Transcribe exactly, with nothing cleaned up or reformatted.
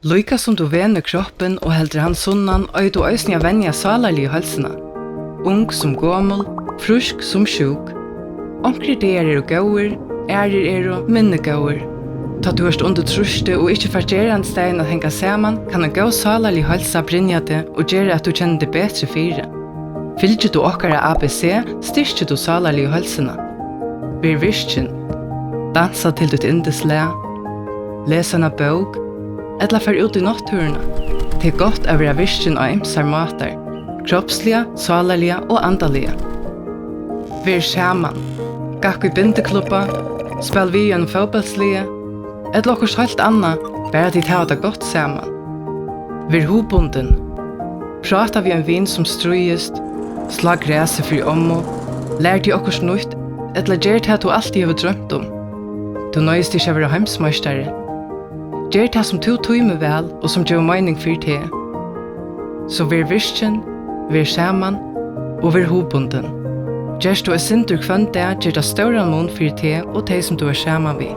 Líka sum tú venur kroppin og heldur hann sunnan, eigur tú eisini at venja sálarligu heilsuna. Ung sum gomul, frísk sum sjúk. Onkrir dagar eru góðir, aðrir eru minni góðir. Tá tú ert undir trýsti og ikki fært gerandisdagin at hanga saman, kann ein góð sálarlig heilsa brynja teg og gera, at tú kennir teg betri fyri. Fylgir tú okkara A B C, styrkir tú sálarligu heilsuna. Ver virkin. Dansa til títt yndislag. Les eina bók. Ella far út í náttúruna. Tað er gott at vera virkin á ymsar mátar, kropsliga, sálarliga og andaliga. Ver saman. Gakk í bindiklubba, spæl við í einum fótbóltsliði, ella okkurt heilt annað, bara tit hava tað gott saman. Ver hugbundin. Práta við ein vin sum stríðist, slá grasið fyri ommu, lær teg okkurt nýtt, ella ger tað, tú altíð hevur droymt um. Tú noyðist ikki at vera heimsmeistari. Ger tað, sum tú tímir væl og sum gevur meining fyri teg. So ver virkin, ver saman og ver hugbundin. Gert tú eitt sindur hvønn dag, ger tað stóran mun fyri teg og tey, sum tú ert saman við.